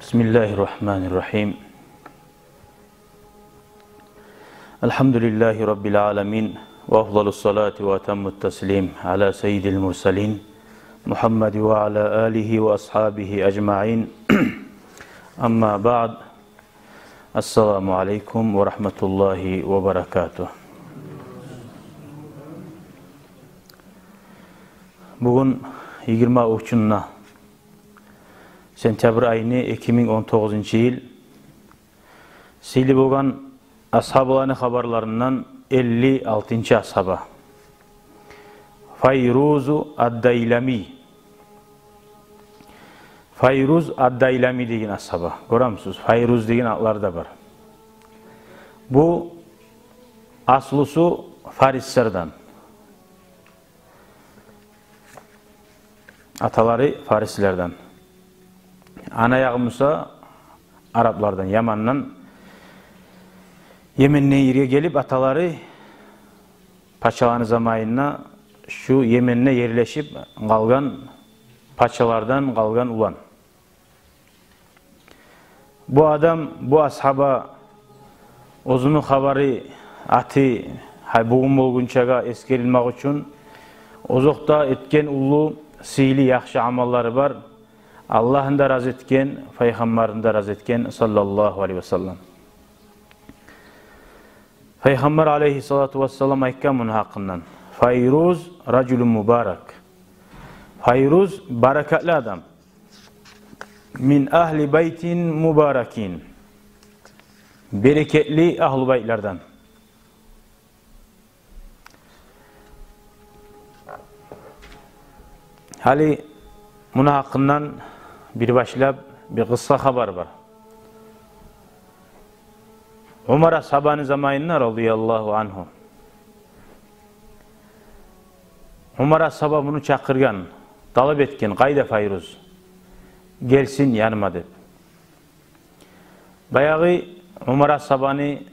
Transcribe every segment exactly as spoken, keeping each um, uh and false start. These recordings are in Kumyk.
بسم الله الرحمن الرحيم. الحمد لله رب العالمين، وأفضل الصلاة وأتم التسليم على سيد المرسلين محمد وعلى آله وأصحابه أجمعين. أما بعد، السلام عليكم ورحمة الله وبركاته. Бугюн йигирма уьчюнде сентябрь айны, эки минг он тогъузунчу йыл. Сыйлы болгъан асгьабаланы хабарларындан элли алтынчы асгьаба. Файрузу ад-Дайлами. Файруз ад-Дайлами деген асгьаба. Гёремисиз, Файруз деген атлар да бар. Бу аслусу фарислерден. Аталары фарислерден. Анаягъы буса араплардан, Ямандан, Йеменден ерге гелип, аталары пачаланы заманында шу Йеменде ерлешип къалгъан пачалардан къалгъан улан. Бу адам, бу асгьаба оьзюню хабары, аты, гьай, бугюн болгъунчагъа эсгерилмек учун, озокъда, этген уллу сыйлы, яхшы амаллары бар. Аллагьны да рази этген, Пайхаммарны да рази этген, саллаллагьу алайгьи ва саллам. Пайхаммар алайгьиссалату вассалам айтгъан муну гьакъындан: «Файруз ражулун мубарак». Файруз баракатлы адам. «Мин агьли байтин мубаракин». Берекетли агьлу байтлардан. Гьали муну гьакъындан бир башлап бир къысгъа хабар бар. Умар асгьабаны заманында, радияллагьу ангьу, Умар асгьаба муну чакъыргъан, талап этген: «Къайда Файруз? Гелсин яныма», – деп. Баягъы Умар асгьабаны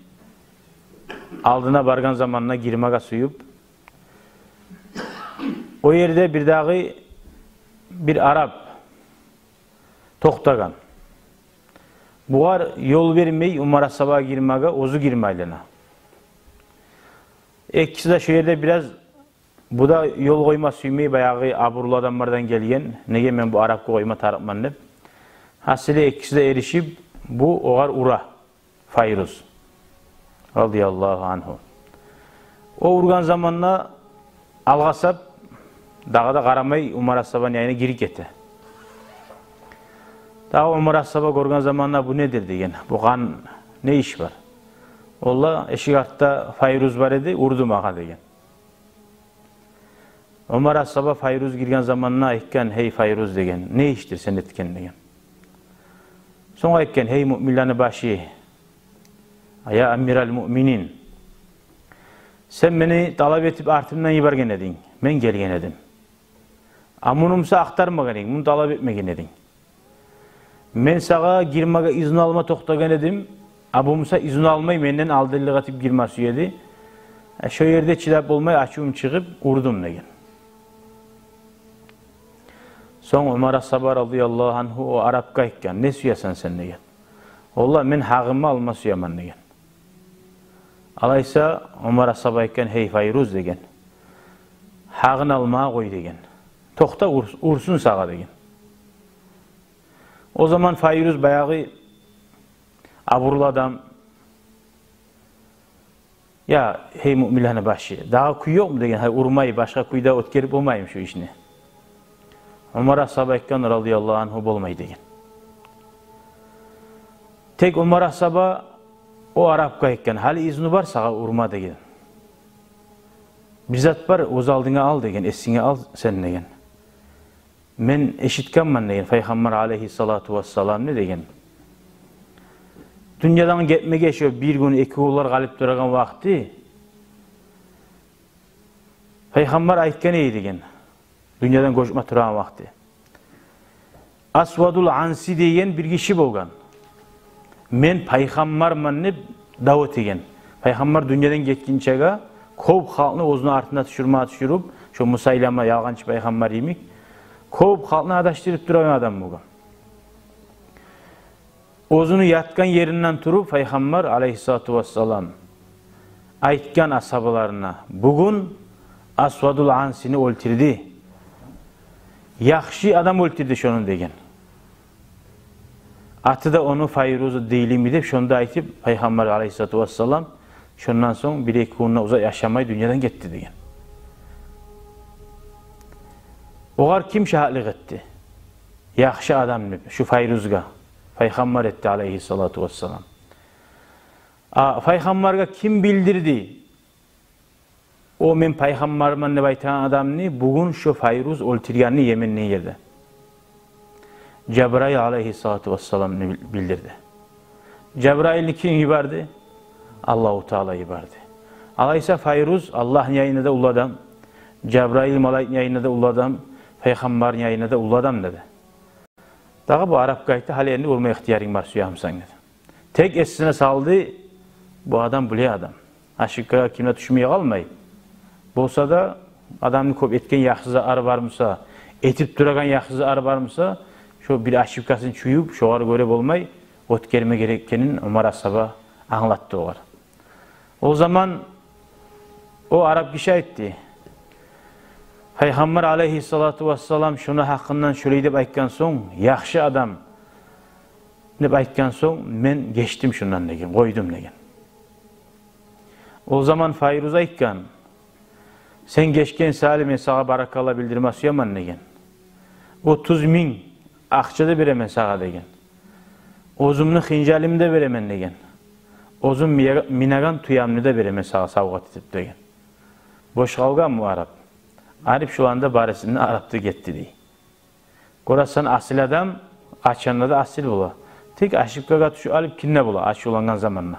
алдына баргъан заманына гирмеге сююп, о ерде бирдагъы бир арап токътагъан. Бугъар ёл бермей Умар асгьабагъа гирмеге, оьзю гирме айлана. Экиси де шо ерде бираз, бу да ёл къойма сюймей, баягъы абурлу адамлардан гелген, неге мен бу арапгъа къойма тарыкъман деп. Гьасили, экиси де эришип, бу огъар ура, Файруз, радияллагьу ангьу. О ургъан заманда алгъасап, дагъы да къарамай, Умар асгьабаны янына гирип гете. Дагъы Умар асгьаба гёрген заманда: «Бу недир?» – деген. «Бу къан, не иш бар?» «Валлагь, эшик артда Файруз бар эди, урду магъа», – деген. Умар асгьаба Файруз гирген заманда айтгъан: «Гьей Файруз, – деген, – не ишдир сен этген?» – деген. Сонг айтгъан: «Гьей муъминлени башы, я амирал муъминин, сен мени талап этип артымдан йиберген эдинг, мен гелген эдим. А муну буса ахтармагъан эдинг, муну талап этмеген эдинг. Мен сагъа гирмеге изну алма токътагъан эдим, а бу буса изну алмай, менден алдынлыкъ этип гирме сюеди. Э, шо ерде чыдап болмай, ачувум чыгъып, урдум», – деген. Сонг Умар асгьаба, радияллагьу ангьу, о арапгъа айтгъан: «Не сюесен сен?» – деген. «Валлагь, мен гьакъымны алма сюемен», – деген. Алайса, Умар асгьаба айтгъан: «Гьей Файруз, – деген, – гьакъын алмагъа къой, – деген. – Токъта, ур-, урсун сагъа», – деген. О заман Файруз баягъы абурлу адам: «Я, гьей муъминлени башы, дагъы кюй ёкъму? – деген. – Гьай, урмай, башгъа кюйде оьтгерип болмайму шу ишни?» Умар асгьаба айтгъан, радияллагьу ангьу: «Болмай», – деген. Тек Умар асгьаба о арапгъа айтгъан: «Гьали изну бар сагъа урма, – деген. – Бир зат бар, оьз алдынга ал, – деген, – эсинге ал сен», – деген. «Мен эшитгенмен, – деген, – Пайхаммар алайгьиссалату вассаламны, – деген, – дюньядан гетмеге шо бир гюн, эки гюнлер къалып турагъан вакъти Пайхаммар айтгъан эди, – деген, – дюньядан гёчме турагъан вакъти. Асвадул Анси деген бир гиши болгъан. Мен пайхаммарман деп дав этеген. Пайхаммар дюньядан гетгинчеге кёп халкъны оьзюню артына тюшюрме тюшюрюп, шо Мусайлама ялгъанчы пайхаммар йимик, кёп халкъны адашдырып турагъан адам болгъан. оьзюню ятгъан еринден туруп, Пайхаммар алайгьиссалату вассалам айтгъан асгьабаларына: «Бугюн Асвадул Ансини оьлтюрдю. Яхшы адам оьлтюрдю шону», – деген. Аты да ону Файруз Дейлими деп, шону да айтып, Пайхаммар алайгьиссалату вассалам шондан сонг бир-эки гюн де узакъ яшамай дюньядан гетди деген. Огъар ким шагьатлыкъ этди? Яхшы адам деп шу Файрузгъа Пайхаммар этди алайгьиссалату вассалам. А Пайхаммаргъа ким билдирди о «мен пайхаммарман» деп айтагъан адамны бугюн шо Файруз оьлтюргенни Йеменни ерде? Жабрайыл алайгьиссалату вассалам бил-, билдирди. Жабрайылны ким йиберди? Аллагьу Таала йиберди. Алайса, Файруз Аллагьны янында да уллу адам, Жабрайыл малайикни янында да уллу адам, Пайхаммарны янында да уллу адам, – деди. Дагъы бу арапгъа айтды: «Гьали энни урма ихтиярынг бар, сюе бусанг», – деди. Тек эсине салды: бу адам булай адам. Ошибкагъа ким де тюшмей къалмай. Болса да, адамны кёп этген яхшы затлары бар буса, этип турагъан яхшы затлары бар буса, шо бир ошибкасын чуюп, шогъар гёре болмай, оьтгерме герек экенин Умар асгьаба англатды огъар. О заман о арап гиши айтды: «Пайхаммар алайгьиссалату вассалам шону гьакъындан шолай деп айтгъан сонг, яхшы адам деп айтгъан сонг, мен гечдим шондан, – деген, – къойдум», – деген. О заман Файруз айтгъан: «Сен гечген саялы мен сагъа баракалла билдирме сюемен, – деген. – Отуз минг акъча да беремен сагъа, – деген. – Оьзюмню хынжалымны да беремен, – деген. – Оьзюм мие-, минеген тюемни де беремен сагъа савгъат этип», – деген. Бош къалгъан бу арап. Арап шуланы да барысын да арап да гетди дей. Гёресен, асил адам къачан да асил бола. Тек ошибкагъа тюшюп алып, ким де бола ачувлангъан заманда.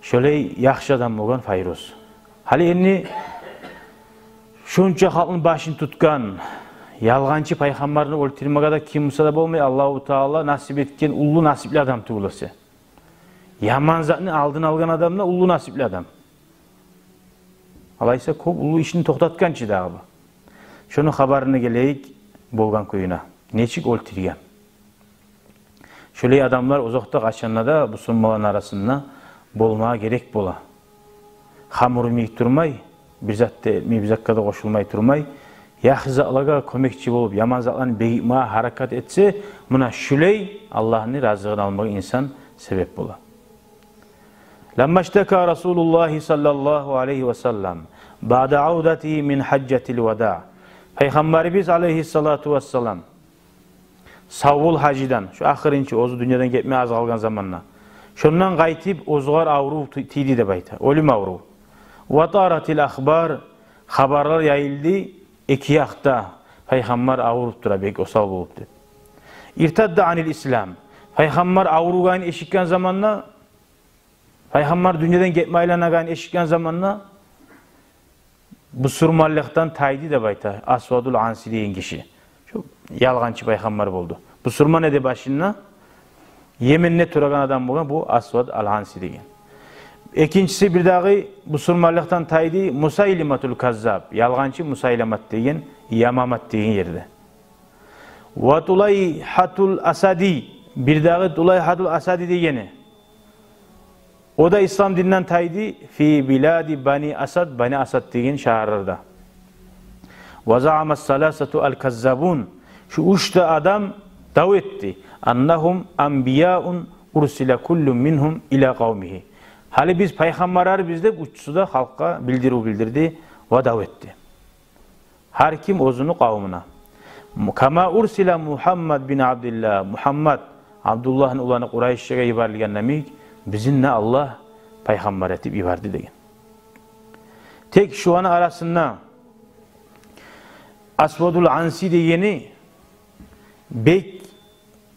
Шолай яхшы адам болгъан Файруз. Гьали энни шунча халкъны башын тутгъан, ялгъанчы пайхаммарны оьлтюрмеге де ким буса да болмай, Аллагьу Таала насип этген уллу насипли адам тюгюл эсе. Яман затны алдын алгъан адам да уллу насипли адам. Алайса, кёп уллу ишни токътатгъан чы дагъы бу. Шону хабарына гелейик, болгъан кююне. Нечик оьлтюрген? Шолай адамлар озокъда, къачан да бусурманланы арасында болмагъа герек бола. Хамуру мийик турмай, бир зат да этмей, бир затгъа да къошулмай турмай, яхшы затлагъа кёмекчи болуп, яман затланы бегитмеге гьаракат этсе, муна шулай Аллагьны разилигин алмагъа инсан себеп бола. لما اشتكى رسول الله صلى الله عليه وسلم بعد عودته من حجة الوداع. Пайхаммарыбыз алайгьиссалату вассалам савбол гьаждан, шу ахырынчы оьзю дюньядан гетме аз къалгъан заманда, шондан къайтып, оьзюгер аврув ти-, тийди деп айта, оьлюм аврув. وطارت الأخبار, хабарлар яйылды, эки якъда пайхаммар авруп тура, бек осал болуп деп. ارتد عن الإسلام. Пайхаммар авругъанын эшитген заманда, пайхаммар дюньядан гетме айланагъанын эшитген заманда, бусурманлыкъдан тайды деп айта Асвадул Анси деген гиши. Шу ялгъанчы пайхаммар болду. Бусурман эди башында, Йеменде турагъан адам болгъан бу Асвад ал-Анси деген. Экинчиси, бир дагъы бусурманлыкъдан тайды Мусайлиматул Каззаб, ялгъанчы Мусайламат деген, Ямамат деген ерде. وطليحة الأسدي, бир дагъы Тулайхатул Асади дегени. О да ислам дининден тайды في بلاد بني أسد, Бани Асад деген шагьарларда. وزعم الثلاثة الكذابون, шу уьч де адам дав этди, أنهم أنبياء أرسل كل منهم إلى قومه. Гьали биз пайхаммарларбыз деп уьчюсю де халкъгъа билдирив билдирди ва дав этди. Гьар ким оьзюню къавмуна. كما أرسل محمد بن عبد الله, Мугьаммат, Абдуллагьны уланы, Къурайшгъа йиберилген йимик, бизин де Аллагь пайхаммар этип йиберди деген. Тек шуланы арасында Асвадул Анси дегени бек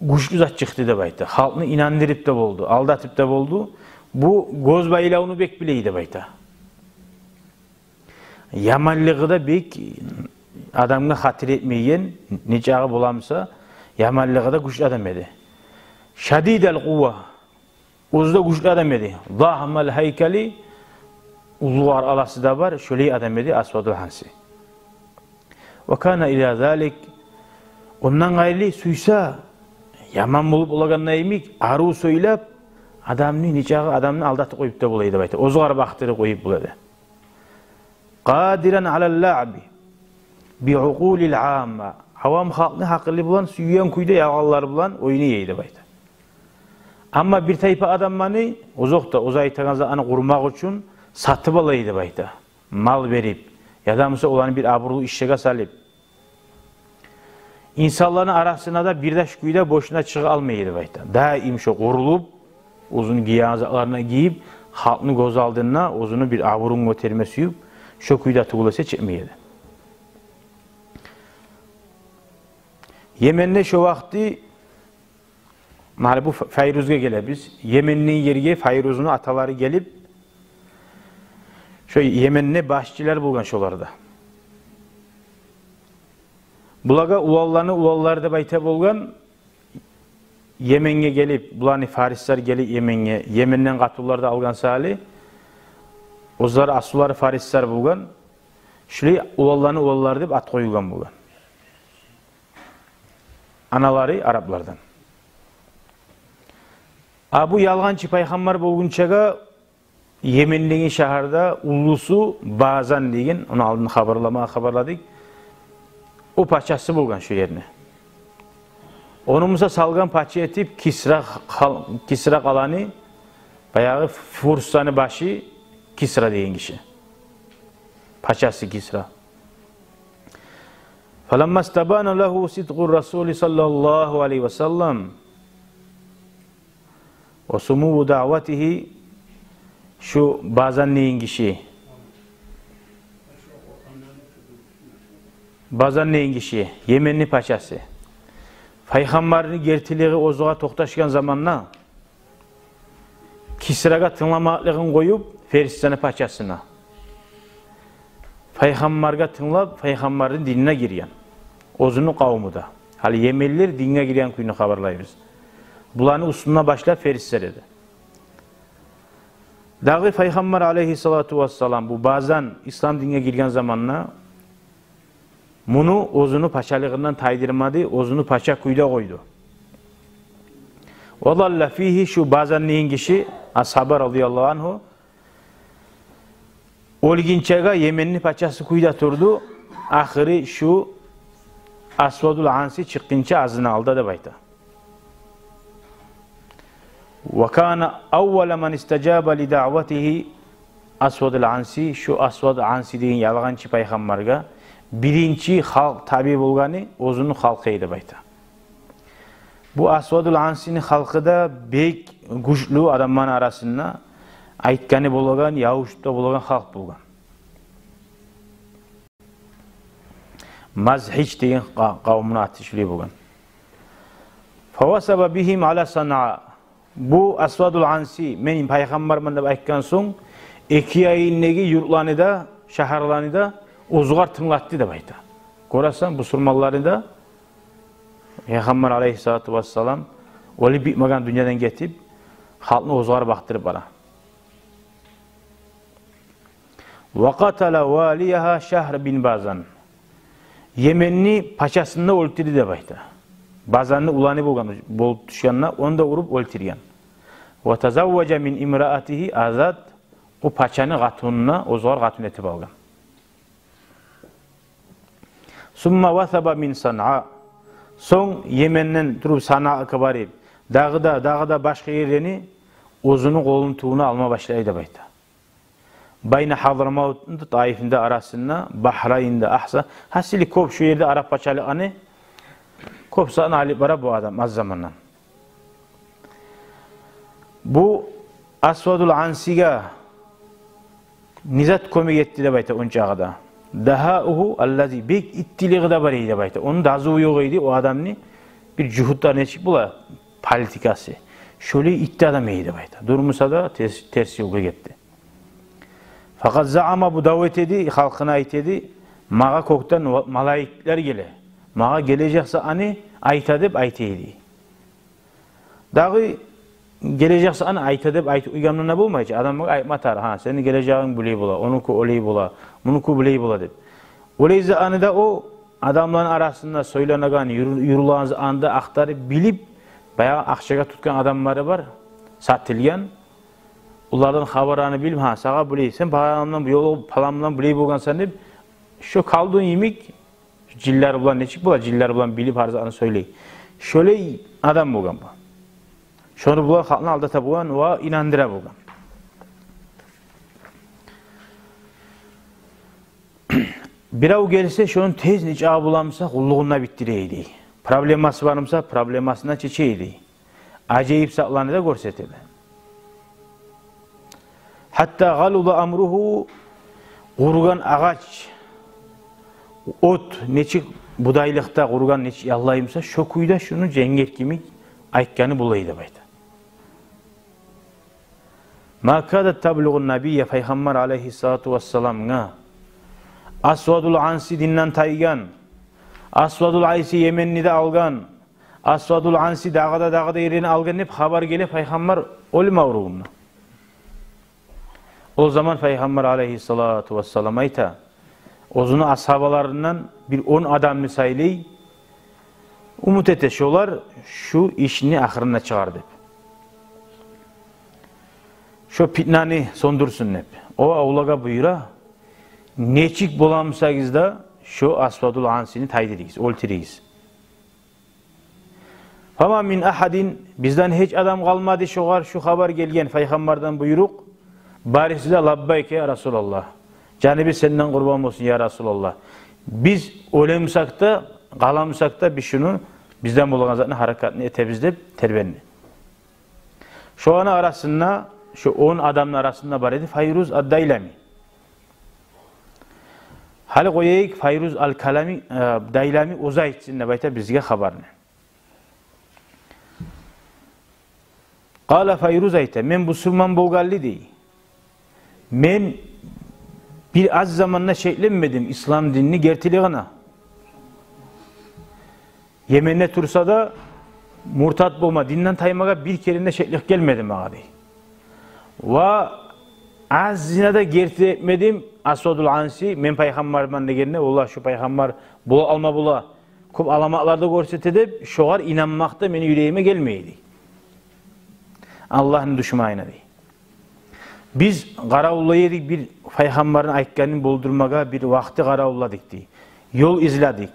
гючлю зат чыкъды деп айта. Халкъны инандырып да болду, алдатып да болду. Бу гёз байлавну бек билей деп айта. Яманлыгъы да бек, адамгъа хатир этмейген, нечакъы боламыса, яманлыгъы да гючлю адам эди. شديد القوة, оьзю де гючлю адам эди. ضخم الهيكل, уллу ар-, аласы да бар, шолай адам эди Асвадул Анси. وكان إلى ذلك, ондан къайры сюйсе, Яман болуп болагъанда йимик, арив сёйлеп, адамны, нечакъы адамны алдатып къоюп да бола эди деп айта. Оьзюгер бакъдырып къоюп бола эди. Къадиран алал лаъби би укъулил амма. Авам халкъны гьакъылы булан, сюйген кюйде ялгъанлар булан ойнай эди деп айта. Амма бир тайпа адамланы, озокъда, оьзю айтагъан затны къурмакъ учун сатып ала эди деп айта. Мал берип, яда буса оланы бир абурлу ишчеге салып. Инсанланы арасына да бир де шу кюйде бошуна чыгъа алмай эди деп айта. Даим шо къурулуп, оьзюню гиеген затларын гийип, халкъны гёз алдында оьзюню бир абурун гётерме сююп, шо кюйде тюгюл эсе чыкъмай эди. Йеменде шо вакъти, мали бу Фа-, Файрузгъа гелебиз. Йеменни ерге Файрузну аталары гелип, шо Йеменде башчылар болгъан шоларда. Булагъа уланланы уланлары деп айта болгъан, Йеменге гелип, буланы фарислер гелип Йеменге, Йеменден къатынлар да алгъан саялы, оьзлер аслулары фарислер болгъан, шулай уланланы уланлары деп ат къоюлгъан болгъан. Аналары араплардан. А бу ялгъанчы пайхаммар болгъунчагъа Йемен деген шагьарда уллусу Базан деген, ону алдын хабарлама, хабарладыкъ. О пачасы болгъан шо ерни. Ону буса салгъан пача этип Кисра къал-, Кисра къаланы, баягъы Фурсланы башы Кисра деген гиши. Пачасы Кисра. Фаламма стабана лагьу сидкъу расули саллаллагьу алайгьи ва саллам ва сумувву даъватигьи, шу Базан деген гиши, Базан деген гиши, Йеменни пачасы, пайхаммарны гертилиги оьзюне токъташгъан заманда, Кисрагъа тынгламакълыгъын къоюп, Фарисланы пачасына, пайхаммаргъа тынглап, пайхаммарны динине гирген. Оьзюню къавуму да. Гьали йеменлилер динге гирген кюйню хабарлайбыз. Буланы уьстюнде башлап фарислер эди. Дагъы пайхаммар алайгьиссалату вассалам, бу Базан ислам динге гирген заманда, муну оьзюню пачалыгъындан тайдырмады, оьзюню пача кюйде къойду. Ва залла фигьи, шу Базан деген гиши, асгьаба радияллагьу ангьу, оьлгюнчеге Йеменни пачасы кюйде турду. Ахыры шу Асвадул Анси чыкъгъынча азыны алда деп айта. Ва кана аввала ман истажаба ли даъватигьи Асвадул Анси, шу Асвадул Анси деген ялгъанчы пайхаммаргъа биринчи халкъ таби болгъаны оьзюню халкъы эди деп айта. Бу Асвадул Ансини халкъы да бек гючлю адамланы арасында, айтгъаны болагъан, ябушуп да болагъан халкъ болгъан. Мазгьич деген къа-, къавумну аты шулай болгъан. Фавасаба бигьим ала Санъа. Бу Асвадул Анси, мен пайхаммарман деп айтгъан сонг, эки янындагъы юртланы да, шагьарланы да оьзюгер тынглатды деп айта. Гёресен, бусурманланы да, пайхаммар алайгьиссалату вассалам оьлюп битмеген, дюньядан гетип, халкъны оьзюгер бакъдырып бара. Ва къатала валиягьа Шагьр бин Базан. Йеменни пачасын да оьлтюрдю деп айта. Базанны уланы болгъан, болуп тюшгенде, ону да уруп оьлтюрген. Ва тазавважа мин имраатигьи Азад, о пачаны къатынын оьзюгер къатын этип алгъан. Сумма васаба мин Санъа. Сонг Йеменден туруп Санъагъа барып, дагъы да, дагъы да башгъа ерлени оьзюню къолуну тюбюне алма башлай деп айта. Байна Гьадрамавутну да, Таифни де арасында, Багьрайнны да, Агьса, гьасили кёп шу ерде арап пачалыкъны кёп саны алып бара бу адам аз замандан. Бу Асвадул Ансиге не зат кёмек этди деп айта ончагъы да. Дагьаугьу аллази, бек иттилиги де бар эди деп айта. Ону дазуву ёкъ эди, о адамны бир жугьутлар нечик бола, политикасы. Шолай итти адам эди деп айта. Дюр буса да терс, терс ёлгъа гетди. Факъад заъама, бу дав эте эди, халкъына айта эди, магъа кёкден ва-, малайиклер геле. Магъа гележек затны айта деп айта эди. Дагъы гележек затны айта деп айтып къойгъан да болмай чы. Адамгъа айтма тарыкъ, гьа, сени гележегинг булай бола, онуки олай бола, мунуки булай бола деп. Олай затны да о адамланы арасында сёйленеген, юрю-, юрюлеген затны да ахтарып билип, баягъы акъчагъа тутгъан адамлары бар, сатылгъан. Олардан хабарланы билип, гьа, сагъа булай, сен палан булан, ёлу палан булан булай болгъансан деп, шо колдун йимик, жинлер булан нечик бола, жинлер булан билип, гьар затны сёйлей. Шолай адам болгъан бу. Шону булан халкъны алдата болгъан ва инандыра болгъан. Бирев гелсе, шону тез нечакъы боламыса, къуллугъун да битдире эди. Проблемасы бармыса, проблемасын да чече эди. Ажайып затланы да гёрсете эди. Гьатта гъалуза амругьу, къуругъан агъач, от нечик будайлыкъда къуругъан, нечик яллаймыса, шо кюйде шуну женгер кимик айтгъаны бола эди деп айта. Ма кадат таблугъу ннабийя, пайхаммар алайгьиссалату вассаламгъа Асвадул Анси динден тайгъан, Асвадул Анси Йеменни де алгъан, Асвадул Анси дагъы да, дагъы да ерлени алгъан деп хабар геле пайхаммар оьлюм аврувунда. О заман пайхаммар алайгьиссалату вассалам айта, оьзюню асгьабаларындан бир он адамны сайлай, умут эте, шолар шу ишни ахырына чыгъар деп. Шо питнаны сёндюрсюн деп. О олагъа буюра, нечик боламысагъыз да, шо Асвадул Ансини тайдырыгъыз, оьлтюрюгюз. Фама мин агьадин, бизден гьеч адам къалмады шогъар шу хабар гелген, пайхаммардан буйрукъ. Барысы да: «Лаббайк, я Расулаллагь. Жаныбыз сенден къурбан болсун, я Расулаллагь. Биз оьлемсек де, къаламсакъ да, биз шуну, бизден болагъан затны, гьаракатны этебиз», — деп тербенди. Шоланы арасында, шо он адамны арасында бар эди Файруз ад-Дайлами. Гьали къояйыкъ, Файруз ал-Калами, э, Дайлами оьзю айтсын деп айта бизге хабарны. Къала, Файруз айта: «Мен бусурман болгъанлы, — дей, — мен бир аз заманда шекленмедим ислам динни гертилигине. Йеменде турса да, муртат болма, динден таймагъа бир керен де шеклик гелмеди магъа», — дей. «Ва азына да герти этмедим Асвадул Анси, мен пайхаммарман дегенде, валлагь, шу пайхаммар бола алма бола, кёп аламатлар да гёрсете деп, шогъар инанмакъ да мени юрегиме гелмей эди. Аллагьны душманына», — дей. «Биз къаравуллай эдик бир пайхаммарны айтгъанын болдурмагъа, бир вакъти къаравулладыкъ, — дей, — ёл изледик.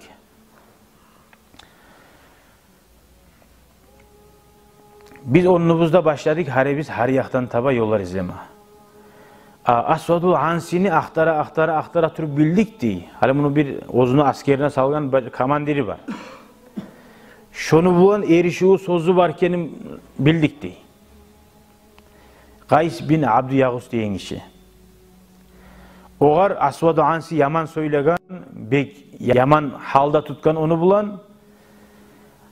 Биз онубуз да башладыкъ, гьарибиз гьар якъдан таба ёллар излеме. А Асвадул Ансини ахтара, ахтара, ахтара туруп билдик, — дей. — Гьали муну бир оьзюню аскерине салгъан бир командири бар. Шону булан эришивюбюз сёзю бар экенин билдик», — дей. Къайс бин Абду Ягъус деген гиши. Огъар Асвадул Анси яман сёйлеген, бек яман гьалда тутгъан ону булан.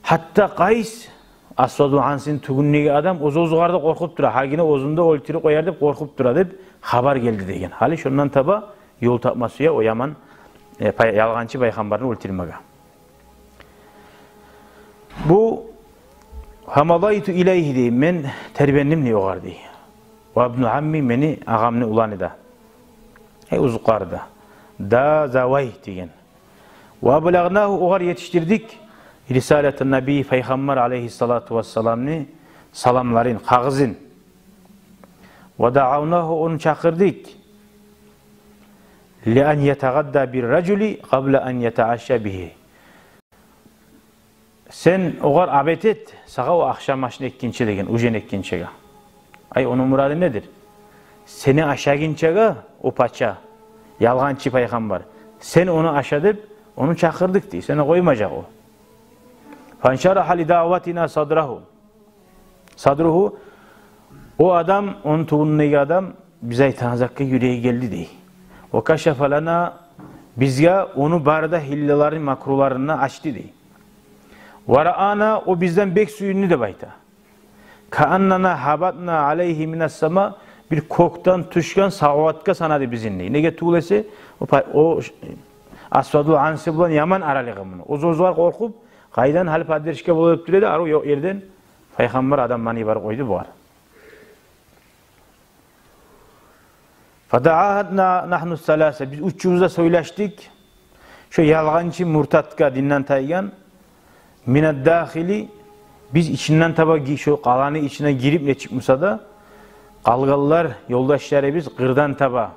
Гьатта Къайс, Асвадул Ансини тюбюндеги адам, оьз-, оьзюгер де къоркъуп тура, гьагине оьзюн де оьлтюрюп къояр деп къоркъуп тура деп хабар гелди деген. Гьали шондан таба ёл тапма сюе о яман, э, пай-, ялгъанчы пайхаммарны оьлтюрмеге. Бу: «Фамадайту илайгьи, — дей, — мен тербендим, — дей, — огъар, — дей. — Ва ибну амми, мени агъамны уланы да, ай, узукъары да, да Завай деген. Ва аблагънагьу, огъар етишдирдик рисалатан набий, пайхаммар алайгьиссалату вассаламны саламларын, кагъызын. Ва даавнагьу, ону чакъырдыкъ. Ли ан ятагъадда бир ражули къабла ан ятаашша бигьи. Сен огъар обед эт, сагъа о ахшам ашны экгинче, — деген, — ужин экгинчеге». Ай, ону мурады недир? Сени ашагъынчагъа о пача, ялгъанчы пайхаммар, сен ону аша деп, ону чакъырдыкъ, — дей, — сени къоймажакъ о. Фаншараха ли даъватина садрагьу. Садругьу, о адам, ону тюбюндеги адам, биз айтагъан затгъа юреги гелди, — дей. — Ва кашафа лана, бизге ону бары да гьиллаларын, макруларын да ачды, — дей. — Ва раана, о бизден бек сююндю, — деп айта. — Кааннана гьабатна алайгьи минас сама, бир кёкден тюшген савгъатгъа санады бизин, — дей. — Неге тюгюл эсе, о па-, о ш-, Асвадул Анси булан яман аралыгъы муну. Оьз-, оьзюгер къоркъуп, къайдан гьали поддержка болуп тура эди, арив ёкъ ерден пайхаммар адамланы йиберип къойду бугъар. Фатаагьадна нагьну саласа, биз уьчюбюз де сёйлешдик шо ялгъанчы муртатгъа, динден тайгъан, минад дахили, Биз ичинден таба ги-, шо къаланы ичине гирип, нечик буса да, къалгъанлар, ёлдашларыбыз къырдан таба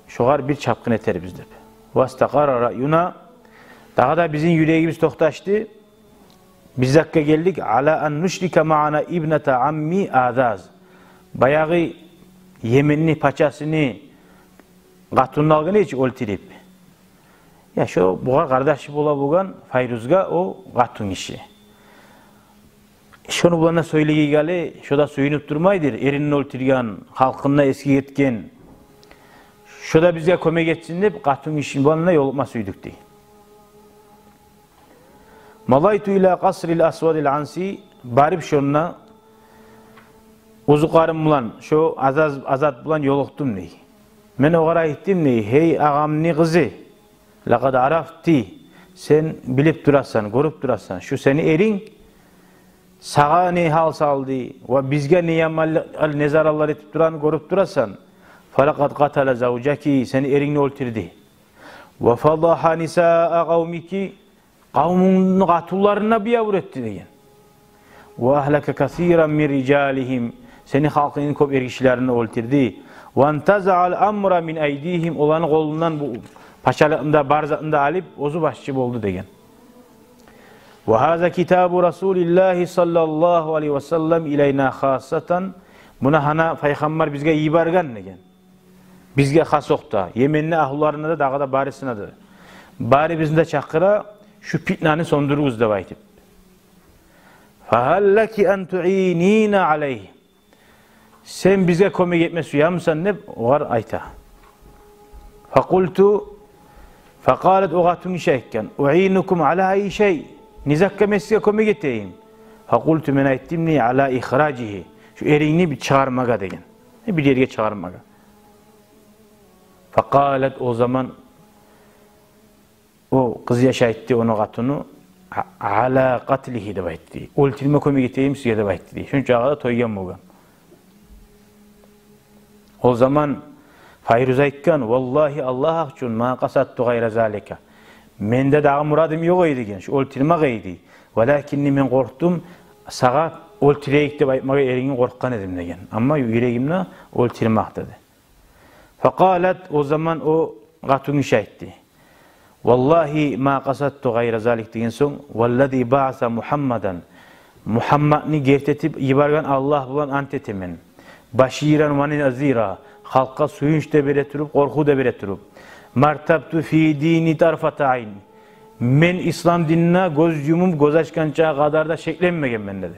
шогъар бир чапгъын этербиз деп. Вастакъарра раъюна, дагъы да бизин юрегибиз токъташды. Биз закъгъа гелдик, ала ан нушрика маъана ибната амми Азаз. Баягъы Йеменни пачасыны къатынын алгъан эди чи оьлтюрюп. Я, шо бугъар къардашы бола болгъан Файрузгъа о къатынгиши. Шону булан да сёйлегенли, шо да сююнюп турмайдыр, эрин оьлтюрген, халкъын да эсгик этген. Шо да бизге кёмек этсин деп, къатынгиши булан да ёлукъма сюйдюк дей. Мадайту ила къасрил асвадил анси, барып шонда узукъларым булан, шо Азаз-, Азад булан ёлукъдум дей. Мен огъар айтдым дей: «Гьей, агъамны къызы, лакъад арафти, сен билип турасан, гёрюп турасан, шу сени эринг сагъа не гьал салды ва бизге не яманлыкъ, не зараллар этип турагъанны гёрюп турасан. Фалакъад къатала завжаки, сени эрингни оьлтюрдю. Ва фадагьа нисаа къавмики, къавмунгну къатынларын да биябур этди», — деген. «Ва агьлака касиран мин рижалигьим, сени халкъынгны кёп эргишилерин оьлтюрдю. Ва интазаал амра мин айдигьим, оланы къолундан бу пачалыкъны да, бар затны да алып, оьзю башчы болду», — деген. «Ва гьаза китабу Расулиллагьи саллаллагьу алайгьи ва саллам илайна хассатан, муна гьана Пайхаммар бизге йиберген», — деген. Бизге хас окъда, Йеменни агьлуларына да, дагъы да барысына да. Барыбызны да чакъыра, шу питнаны сёндюрюгюз деп айтып. «Фагьал лаки ан туинина алайгьи? Сен бизге кёмек этме сюемисен?» — деп огъар айта. Факъулту, факъалат, о къатынгиши айтгъан: «Уинукум ала айи шай? Не затгъа мен сизге кёмек этейим?» Факъулту, мен айтдым дей: «Ала ихражигьи, шу эрингни бир чыгъармагъа», — деген. Э, бир ерге чыгъармагъа. Факъалат, о заман о къызъяш айтды, ону къатыны: «А-, ала къатлигьи», — деп айтды. «Оьлтюрме кёмек этейим сизге», — деп айтды дей. Шунчагъа да тойгъан болгъан. О заман Файруз айтгъан: «Валлагьи, Аллагь гьакъ учун, ма къасадту гъайра залика. Менде дагъы мурадым ёкъ эди, — деген, — шу оьлтюрмек эди. Валакинни, мен къоркъдум, сагъа оьлтюрейик деп айтмагъа эрингни къоркъгъан эдим, — деген. — Амма юрегимде оьлтюрмек», — деди. Факъалат, о заман о къатынгиши айтды: «Валлагьи ма къасадту гъайра залик», — деген сонг: «Валлази бааса Мугьаммадан, Мугьаммадны герти этип йиберген Аллагь булан ант этемен. Баширан ва назира, халкъгъа сююнч де бере туруп, къоркъув да бере туруп. Мартабту фи дини тарфата айн. Мен ислам динине гёз юмуп, гёз ачгъанча къадар да шекленмегенмен», — деди.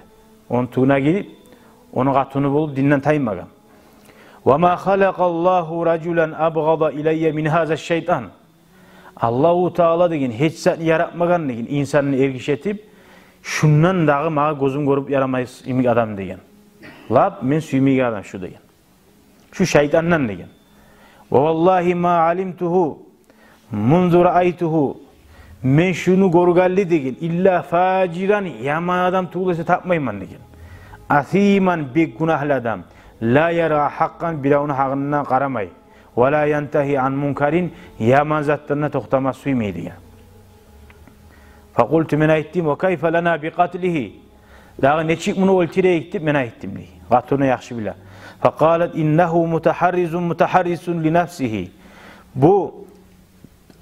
Ону тюбюне гирип, ону къатыны болуп динден таймагъан. «Ва ма халакъаллагьу ражулан абгъада илайя мин гьаза шайтан. Аллагьу Таала, — деген, — гьеч затны яратмагъан, — деген, — инсанны эргиши этип, шундан дагъы магъа гёзюм гёрюп ярамайгъан йимик адам, — деген. — Лап мен сюймейген адам шу, — деген. — Шу шайтандан», — деген. «Ва валлагьи ма алимтугьу мунзу раайтугьу. Мен шуну гёргенли, — деген, — илла фажиран, яман адам тюгюл эсе тапмайман, — деген. — Асиман, бек гюнагьлы адам. Ла яра гьакъкъан, биревню гьакъына къарамай. Ва ла янтагьи ан мункарин, яман затдан да токътама сюймей», — деген. Факъулту, мен айтдым: «Ва кайфа лана би къатлигьи? Дагъы нечик муну оьлтюрейик?» — деп мен айтдым дей. Къатыны яхшы биле. Факъалат: «Иннагьу мутагьарризун мутагьаррисун ли нафсигьи. Бу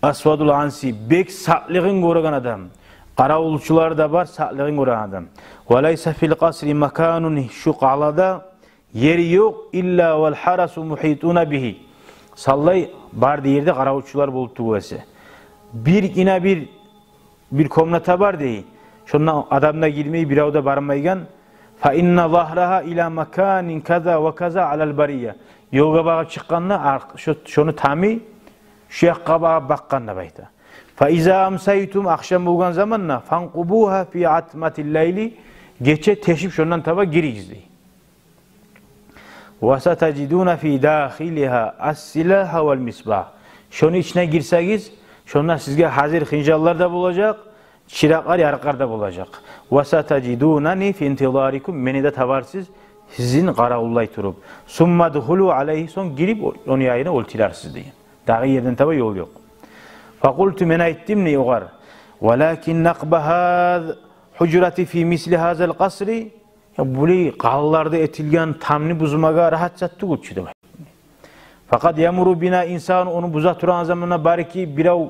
Асвадул Анси бек сакълыгъын гёреген адам. Къаравулчулар да бар, сакълыгъын гёреген адам. Ва лайса фил къасри маканун, шу къалада ер ёкъ, илла вал гьарасу мугьитуна бигьи. Савлай бар да ерде къаравулчулар болуп тюгюл эсе. Биргине бир, бир комната бар дей. Шонда адам да гирмей, бирев де бармайгъан. Фа инна загьрагьа ила маканин каза ва каза алал бария. Ёлгъа багъып чыкъгъанда, ар-, шо-, шону тамы шу якъгъа багъып бакъгъан деп айта. Фа иза амсайтум, ахшам болгъан заманда, фанкъубугьа фи атматил лайли, гече тешип шондан таба гиригиз дей. Ва сатажидуна фи дахилигьа ас-силагьа вал мисбагь. Шону ичине гирсегиз, шонда сизге гьазир хынжаллар да болажакъ, чыракълар, ярыкълар да болажакъ. Ва сатажидунани фи интизарикум, мени де табарсыз сизин къаравуллай туруп. Сумма духулу алайгьи, сонг гирип о-, ону янына оьлтюрерсиз», — деген. Дагъы ерден таба ёл ёкъ. Факъулту, мен айтдым дей огъар: «Валакин накъба гьаз-, хужрати фи мисли гьазал къасри, я булай къалаларда этилген тамны бузмагъа рагьат зат тюгюл чю деп. Факъад ямурру бина инсан, ону буза турагъан заманда бары ки бирев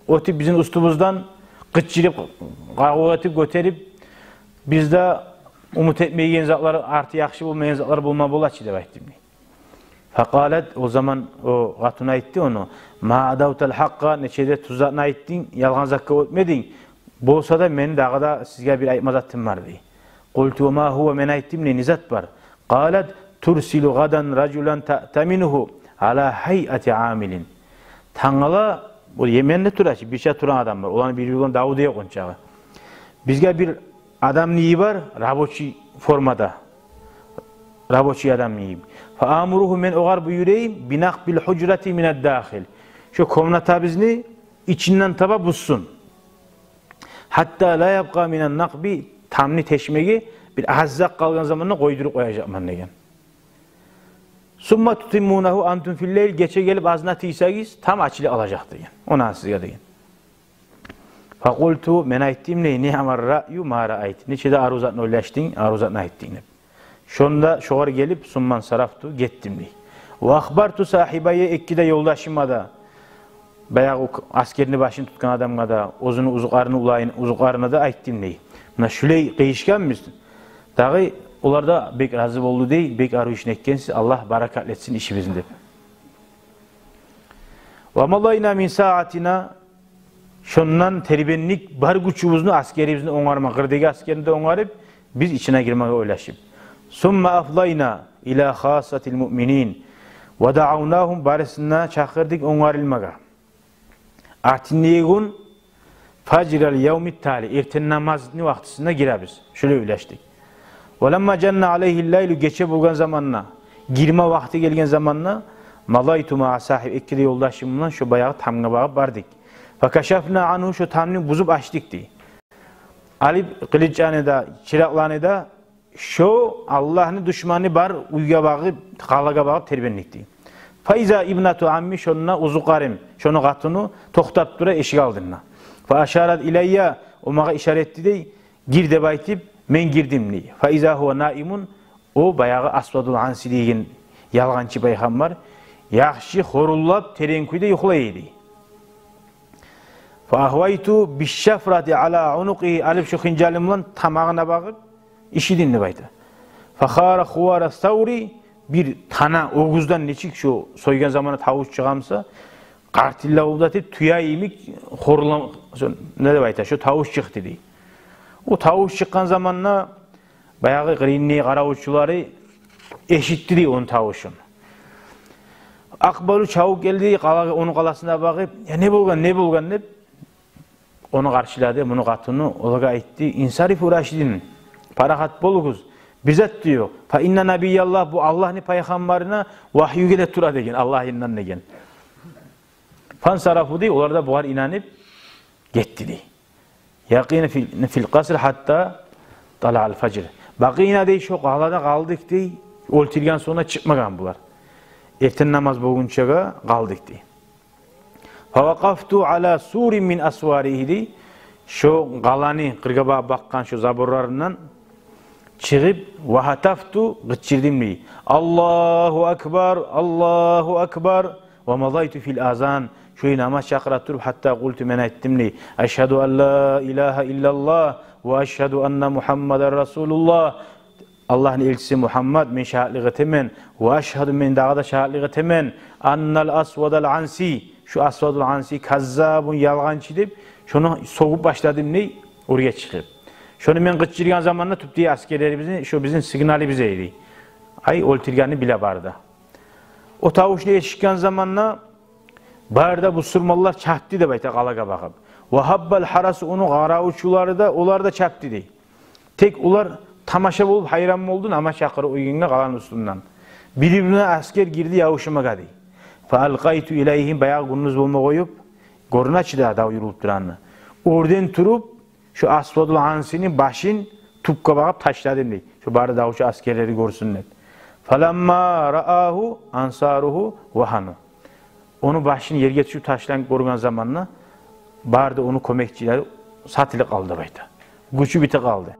оьтюп бизин уьстюбюзден, къычырып, къаргъу этип, гётерип, бизде умут этмейген затлар, арты яхшы болмайгъан затлар болма бола чы деп айтдым дей. Факъалат, о заман о къатын айтды ону: ма адавтал гьакъкъа, нече де тюз затны айтдынг, ялгъан затгъа оьтмединг. Болса да мен дагъы да сизге бир айтма затым бар дей. Къулту: ма гьува, мен айтдым дей, не зат бар? Къалат: турсилу гъадан ражулан таътаминугьу ала гьайъати амилин. Тангала, о Йеменде тура чы, бирче турагъан адамлар, оланы бири-бири булан даву да ёкъ ончакъы. Бизге бир адамны йибер рабочий формада. Рабочий адамны йиб. Фа амуругьу, мен огъар буюрайым, би накъбил гьужрати минад дахил. Шо комнатабызны ичинден таба бузсун. Гьатта ла ябкъа минан накъби, тамны тешмеге бир аз зат къалгъан заманда къойдуруп къояжакъман деген. Сумма тутиммунагьу антум фил лайл, гече гелип азына тийсегиз, там ачылып къалажакъ деген. Ондан сизге деген. Факъулту, мен айтдым дей, ниъмар раъю ма раайт. Нече де арив затны ойлашдынг, арив затны айтдынг деп. Шонда шогъар гелип, сумман сарафту, гетдим дей. Ва ахбарту сагьибайя, эки де ёлдашыма да, баягъы о к-, аскерни башын тутгъан адамгъа да, оьзюню узукъарыны улайын, узукъарына да айтдым дей. Муна шулай къыйышгъанбыз. Дагъы олар да бек рази болду дей, бек арив ишни этгенсиз, Аллагь баракатлы этсин ишибизни деп. Ва мадайна мин саатина, шондан тербендик бар гючюбюзню, аскерибизни онгарма, къырдагъы аскерни де онгарып, биз ичине гирмеге ойлашып. Сумма афдайна ила хассатил муъминин ва даавнагьум, барысын да чакъырдыкъ онгарылмагъа. Артындагъы гюн фажрал явмит тали, эртен намазны вакътисинде гиребиз. Шулай ойлашдыкъ. Ва ламма жанна алайгьил лайлу, гече болгъан заманда, гирме вакъти гелген заманда, мадайту маа сагьиб, эки де ёлдашым булан шо баягъы тамгъа багъып бардыкъ. Факашафна ангьу, шо тамны бузуп ачдыкъ дей. Алып къылычланы да, чыракъланы да, шо Аллагьны душманы бар уьйге багъып, къалагъа багъып тербендик дей. Фаиза ибнату амми, шонда узукъарым, шону къатыны токътап тура эшик алдында. Фа ашарат илайя, о магъа ишара этди дей, гир деп айтып, мен гирдим дей. Фаиза гьува наимун, о баягъы Асвадул Анси деген ялгъанчы пайхаммар, яхшы хоруллап, терен кюйде юхлай эди. Фа агьвайту бишшафрати ала унукъигьи, алып шо хынжалым булан тамагъына багъып, ишидим деп айта. Фа хара хувара саври, бир тана оьгюзден нечик шо сойгъан заманда тавуш чыгъамса, къартыллавулдатып, тюе йимик хорулан, шо, не деп айта, шо тавуш чыкъды дей. О тавуш чыкъгъан заманда баягъы къырыйны къаравулчулары эшитди дей ону тавушун. Акъбалу, чабып гелди къалагъа, ону къаласына багъып, я не болгъан, не болгъан деп, ону къаршылады муну къатыны, олагъа айтды: инсарифу рашидин, парахат болугъуз, бир зат да ёкъ. Фа инна набияллагь, бу Аллагьны пайхаммарына вагью геле тура деген, Аллагьындан деген. Фансарафу дей, олар да бугъар инанып гетди дей. Якъина фил, фил къаср гьатта талаал фажр. Бакъина дей, шо къалада къалдыкъ дей, оьлтюрген сонг да чыкъмагъан булар. Эртен намаз болгъунчагъа къалдыкъ дей. Фавакъафту ала сурин мин асваригьи дей, шо къаланы къыргъа ба-, бакъгъан шо заборларындан чыгъып, вагьатафту, къычырдым дей. Аллагьу акбар, Аллагьу акбар. Ва мадайту фил азан. Шолай намаз чакъыра туруп, гьатта къулту, мен айтдым дей: ашгьаду ан ла илагьа иллаллагь ва ашгьаду анна Мугьаммадан расулуллагь. Аллагьны элчиси Мугьаммад, мен шагьатлыкъ этемен. Ва ашгьаду, мен дагъы да шагьатлыкъ этемен. Аннал асвадал анси. Шо Асвадул Анси каззабун, ялгъанчы деп, шону сёгюп башладым дей, оьрге чыгъып. Шону мен къычыргъан заманда тюпдеги аскерлерибизни, шо бизин сигналыбыз эди. Ай, оьлтюргенни биле бары да. О тавушну эшитген заманда бары да бусурманлар чапды деп айта къалагъа багъып. Ва гьаббал гьарасу, ону къаравулчулары да, олар да чапды дей. Тек олар тамаша болуп гьайран болду, намаз чакъырып къойгъангъа къаланы уьстюнден. Бири-бирине аскер гирди ябушмагъа дей. Фа алкъайту илайгьим, баягъы гюндюз болма къоюп, гёрюне чи дагъы дав юрюлюп турагъаны. Оьрден туруп, шо Асвадул Ансини башын тюпге багъып ташладым дей. Шо бары да шо аскерлери гёрсюн деп. Фаламма раагьу ансаругьу вагьану. Ону башын ерге тюшюп ташланып гёрген заманда бары да ону кёмекчилери сатылып къалды деп айта. гючю бите къалды.